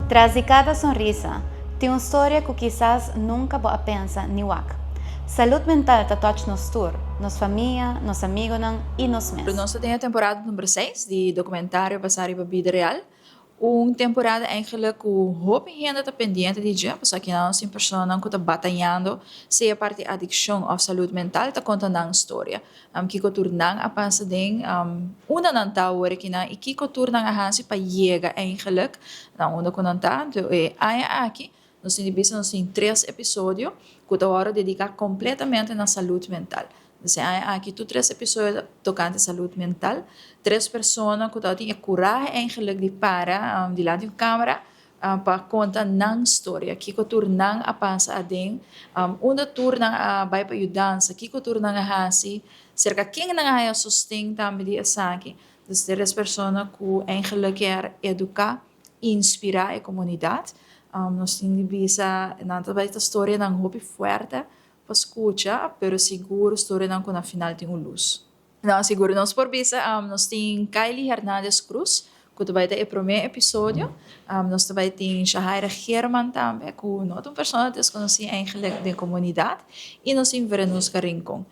Tras di cada sonrisa, tin un storia cu kisas nunca bo a pensa ni wak. Salud mental ta touch nos tur, nos famia, nos amigonan y nos mes. Nos ta den e temporada number 6 di documentario basa riba bida real. Un temporada eigenlijk cu hopi hende ta pendiente di dje, pasobra aki nan nos tin personanan cu ta batayando, sea parti adiccion of salud mental, ta conta nan storia. Kico tur nan a pasa den, unda nan ta awor aki nan y kico tur nan a haci pa yega eigenlijk na unda cu nan ta. Anto e aña aki nos tin di bisa nos tin tres episodio cu ta worde dedica completamente na salud mental. Dus e aña aki tur tres episodio ta tocante salud mental. Tres persona cu tabatin e curahe eigenlijk di para dilanti un camera pa konta nan storia, kiko tur nan a pasa aden, unda tur nan a bai pa yudansa, kiko tur nan a hasi, serka ken nan a haya sosten tambe di esaki. Dus tres persona ku eigenlijk kier eduká, inspirá e komunidat. Nos tin di bisa nan ta bai ta storianan hopi fuerte pa skucha, pero sigur storianan ku na final tin un lus. No, sigur nos por bisa nos tin Kylie Hernandez Cruz ku ta bai ta e promé episodio. Nos ta bai tin Shahaira Geerman tambe ku no ta un persona deskonosí eigenlijk den komunidat. I nos tin Verenuska Rincon.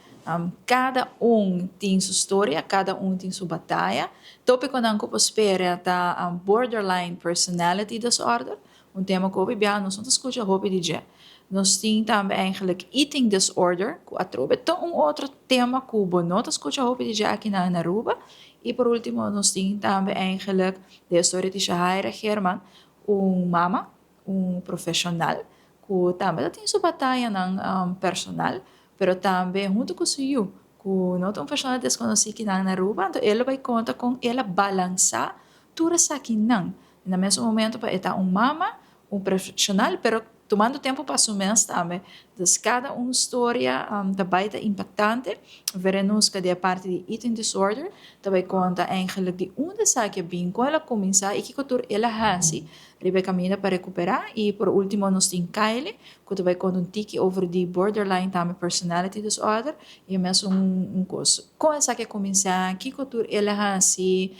Kada un tin su storia, kada un tin su bataya. Tópikonan ku por spera ta borderline personality disorder, un tema ku hopi biaha nos no ta skucha hopi di dje. Nos tin tambe eigenlijk eating disorder, ku atrobe ta un otro tema ku bo no ta skucha hopi di dje aki na Aruba. I por ultimo nos tin tambe eigenlijk de historia di Shahaira Geerman, un mama, un profeshonal, ku tambe ta tin su batayanan personal, pero tambe huntu ku su yu, ku no ta un persona deskonosí kinan na Aruba, anto e lo bai konta kon el a balansá tur esakinan. Na mesun momento pa e ta un mama, un profesional, pero tomando tempo pa su mes tambe. Dus cada un storia ta bai ta impactante. Verenuska di e parti di eating disorder ta bai conta eigenlijk di unda esaki a bin, con el a cuminsa y kico tur el a haci riba e caminda pa recupera. Y por ultimo nos tin Kylie cu ta bai conta un tiki over di borderline tambe personality disorder y e mes un cos. Con esaki a cuminsa, kico tur el a haci,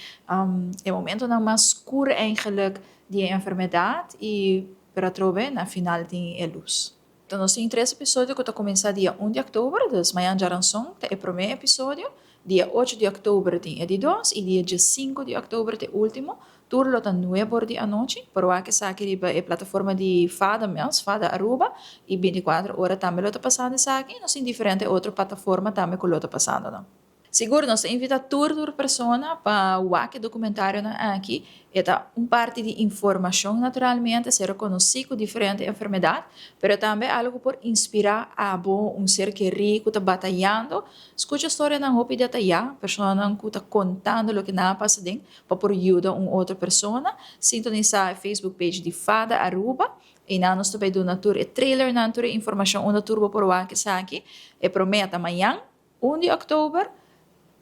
e momentonan mas scur eigenlijk di e enfermedat i pero atrobe na final tin e lus. Enton nos tin tres episodio ku ta kuminsá dia un di òktober, dus mañan djaranson ta e promé episodio, dia ocho di òktober tin e di dos i dia diesinku di òktober ta e último. Tur lo ta nuebe or di anochi. Por wak esaki riba e plataforma di fada mes, Fada Aruba, i bintikuater ora tambe lo ta pasando esaki. Nos tin diferente otro plataforma tambe ku lo ta pasando nan. Sigur nos ta invita tur tur persona pa wak e dokumentarionan aki. E ta un parti di informashon naturalmente, ser rekonosí ku diferente enfermedat, pero tambe algu ku por inspirá abo, un ser kerí ku ta batayando. Skucha storianan hopi detayá, personanan ku ta kontando loke nan a pasa den pa por yuda un otro persona. Sintonisá e Facebook page di Fada Aruba. Einan nos ta bai duna tur e trailernan, tur e informashon unda tur bo por wak esaki. E promé ta mañan. Un di òktober,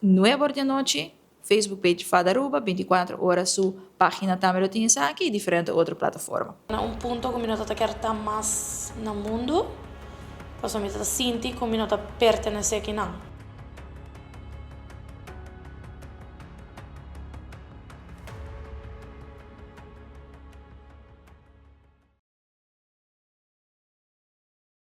nuebe or di anochi, Facebook page Fada Aruba, 24 ora su pagina tambe lo tin esaki y diferente otro plataforma. Na un punto ku mi no ta ta kier ta mas na mundu, pasobra mi ta ta sinti ku mi no ta pertenesé kinan.